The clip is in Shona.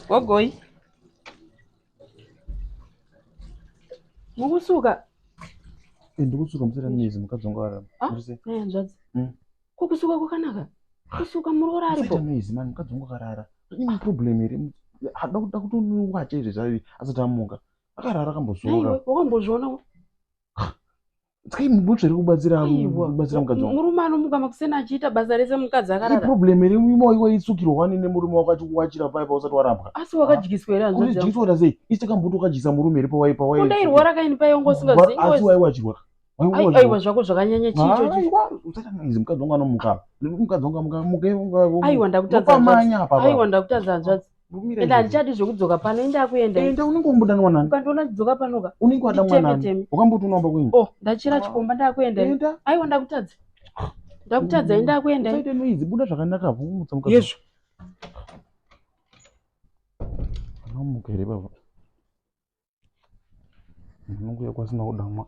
Gogoi. Mukusuka. Eh, ndikusuka musati noise mukadzi wangu arara. Ah, eh, hanzvadzi. Ko kusuka kwakanaka. Kusuka muroora aripo. Musaita noise man, mukadzi wangu akarara. Ine problem here? Hada kuda kutowacha izvi zvavi asati amuka. Akarara akambozorora. Wakambozviona? Tskai mubutso iri kubatsira kubatsira mukadzi wangu. Murume anomuka makuseni achiita basa rese mukadzi akarara. Problem iri imo iwe itsukirwa wani nemurume wako achikuwachira paya pausati warapwa. Asi wakadyiswa here hanzvadzi yangu? Kudyiswa sei? Isi takambuti wakadyisa murume here pawai pawai. Undairwara kaini paya wanga usingazivi. Asi waiwachirwa. Aiwa zvako zvakanyanya chii ichochi? Aiwa usaita noise mukadzi wangu anomuka. Mukadzi wangu amuka muka. Aiwa ndakutadza hanzvadzi. Aiwa ndakutadza hanzvadzi. Ende handichadi zvekudzoka pano ende akuenda. Enda unenge wambodanwa nani? Ukandiona ndidzoka pano ka. Unenge wadanwa nani? Wakamboti unoamba kuenda. Oh, ndachira chikomba ndakuenda. Enda. Aiwa ndakutadza. Ndakutadza enda akuenda. Usaite noise buda zvakanaka vumutsa mukadzi. Yezvo. Anomuka here baba? Unonguya kwasina kudamwa.